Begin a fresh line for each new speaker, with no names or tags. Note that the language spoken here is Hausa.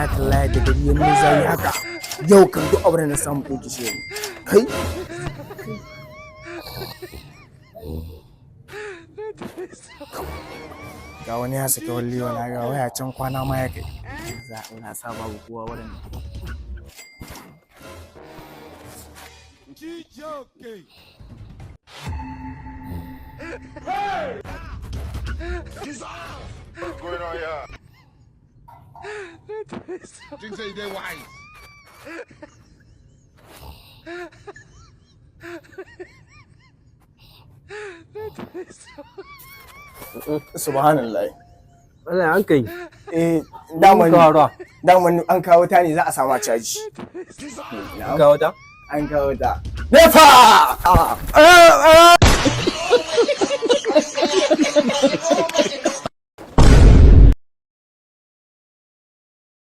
Wallahi tallahi da gari ya mun zai haka. Yau kan duk abin da na samu ɗauki shi ne. Kai. Ga wani ya saki walli wala ga waya can kwana ma ya kai. Za a sa babu kowa wurin.
What's going on here? Think say they wise.
Subhanallah.
Allah an kai.
Eh, daman
Kawo ruwa.
Daman an kawo ta ne za a sama caji.
An kawo ta?
An kawo ta. Nefa! Ah, ah,